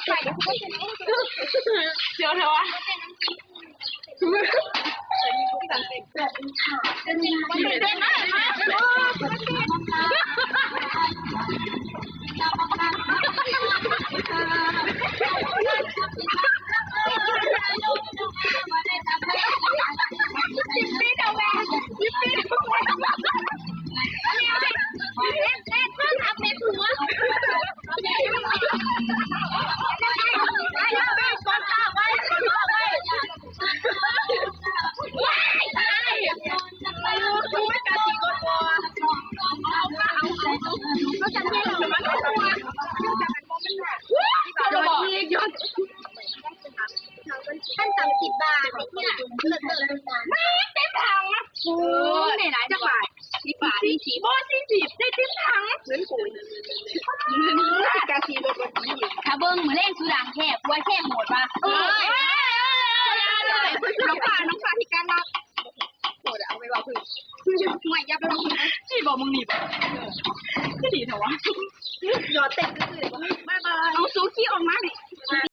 ດຽວເທາະວ່າ ຄັນຕຳສິບບາດນີ້ນະ ເລີດໆ ເຕັມຖັງ. ໂອ້ຍ ໄດ້ຫຼາຍຈັກບາດ? ສິບບາດ ສີ່ສິບ ບໍ່ ສີ່ສິບ ໄດ້ເຕັມຖັງ. ເງິນກູ ກາສີລົດ ລົດ ຖ້າເບິ່ງມື້ແລງສຸດາແທ້ ຜົວແທ້ໂຫດວ່າ. ເອີ ນ້ອງຟ້າ ນ້ອງຟ້າທີ່ການລັກ ໂຫດ ເອົາໄປເວົ້າເພິ່ນ ຫ່ວຍ ຢ່າໄປເວົ້າເພິ່ນ. ຊິບອກມຶງນີ້ ຄືດີແທ້ວະ. ຢອດເຕັມຊື່ໆ ບາຍບາຍ. ເອົາ ສູຂີ່ອອກມານີ້.